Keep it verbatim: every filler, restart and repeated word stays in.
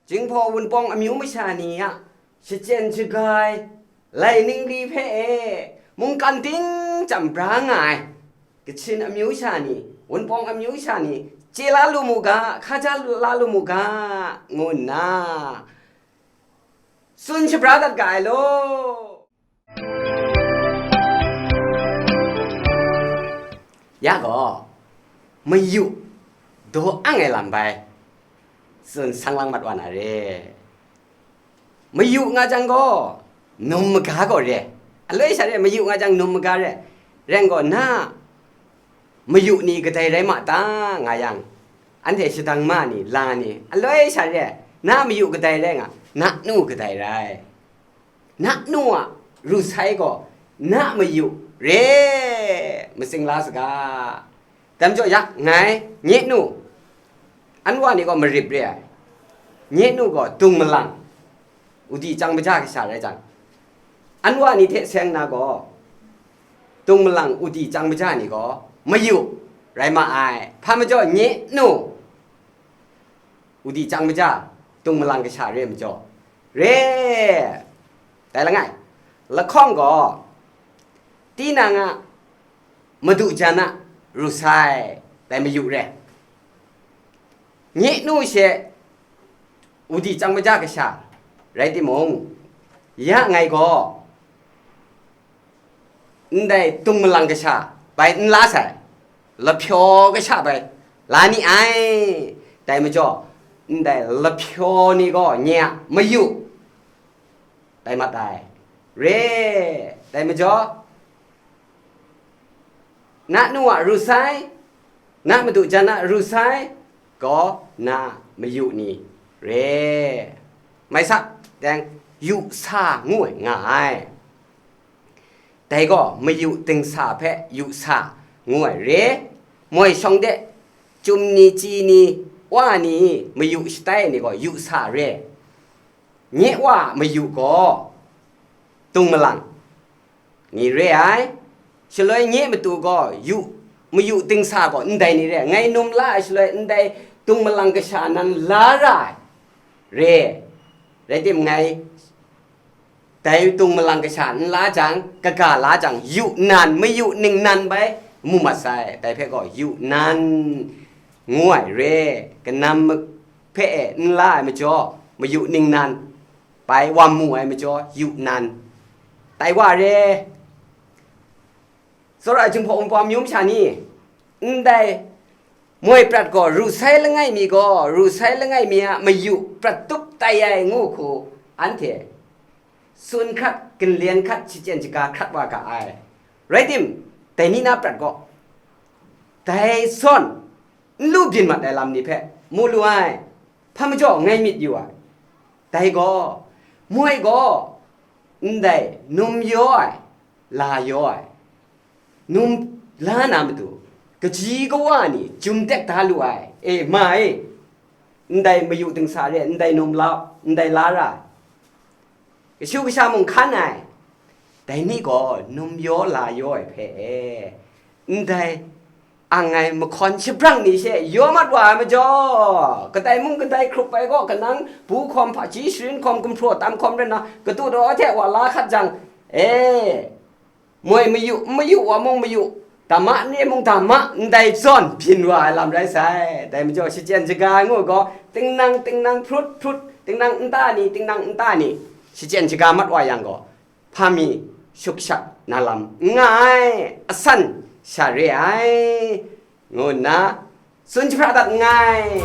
Jinghpaw Wunpawng amyu masha ni a shachyen shaga ai lai ningli hpe e mungkan ting chyam bra nga ai Kachin amyu sha ni, Wunpawng amyu sha ni, chye la lu mu ga, hkaja la lu mu ga, ngu nna tsun shabra dat ga ai law. Ya gaw, mayu daw ang ai lam bai tsun sang lang mat wa na re. Mayu nga jang gaw, num maga gaw re. Aloi sha re, mayu nga jang, num maga re. Ren gaw, na mayu ni kadai rai ma ta, nga yang, anhte shadang ma ni, la ni, aloi sha re, na mayu kadai rai nga, na nu kadai rai. Na nu a ru sai gaw, na mayu re, matsing la saga. Dai majaw, ya, ngai, nye nu, anwa ni gaw marip re ai. Nye nu gaw dung malang, udi chyang maja kasha rai jang, anwa ni hte seng na gaw, dung malang, udi chyang maja ni gaw mayu rai ma ai. Hpa majaw, nye nu, udi chyang maja, dung malang kasha re majaw, re. Dai langai, lahkawng gaw, tinang a madu jan a ru sai, dai mayu re. Nye nu she udi chyang maja kasha rai timung, ya ngai gaw ndai dung malang kasha bai n la sai, lahpyaw kasha bai la ni ai. Dai majaw, ndai lahpyaw ni gaw nye a mayu tai mat ai. Re, dai majaw, na nu a ru sai, na madu jan a ru sai gaw na mayu ni re. Mai sa, teng, yu sa ngu ai nga ai. Dai gaw mayu dingsa hpe yu sa ngu ai re. Moi shawng de, chyum ni, chyi ni, wa ni, mayu shatai ai ni gaw yu sa re. Nye wa a mayu gaw dung malang ni re ai. Shaloi nye matu gaw yu, mayu dingsa gaw ndai ni re ai. Ngai num la ai shaloi ndai dung malang kasha nan la ra ai re. Rai tim, ngai dai dung malang kasha n la jang, kaga la jang, yu nan, mayu ningnan bai mu mat sai. Dai hpe gaw yu nan ngu ai re. Kanam hpe e n la ai majaw, mayu ningnan bai wa mu ai majaw, yu nan tai wa re. Tsawra ai Jinghpaw Wunpawng amyu masha ni, ndai moi prat gaw, ru sai langai mi gaw, ru sai langai mi a mayu prat tup tai ai ngu hku, anhte tsun hkrat, ginlen hkrat, shachyen shaga hkrat wa ga ai. Rai tim, dai ni na prat gaw, dai zawn n lu byin mat ai lam ni hpe mu lu ai. Hpa majaw ngai myit yu ai. Dai gaw, moi gaw ndai num yaw ai, la yaw ai, num la na matu, kaji kawa ni jum tek da lu ai. E, ma e, ndai mayu dingsa re, ndai num la, ndai la ra ai, kashu kasha mung hkan ai. Dai ni gaw num yaw la yaw ai hpe e, ndai ang ai mahkawn shabrang ni she yaw mat wa ai majaw, kadai mung kadai hkrup ai gaw, kanang bu hkawm, hpaji sharin hkawm, gumhpraw tam hkawm rai nna, kadu daw hte wa la hkat jang, e, moi mayu, n mayu wa mung mayu, dama n re mung dama, ndai zawn byin wa ai lam rai sai. Dai majaw, shachyen shaga ai ngu gaw, tingnang tingnang hprut hprut, tingnang nta ni, tingnang nta ni, shachyen shaga mat wa yang gaw, hpa mi shuk shak na lam n nga ai, asan sha re ai, ngu nna tsun jahpra dat nngai.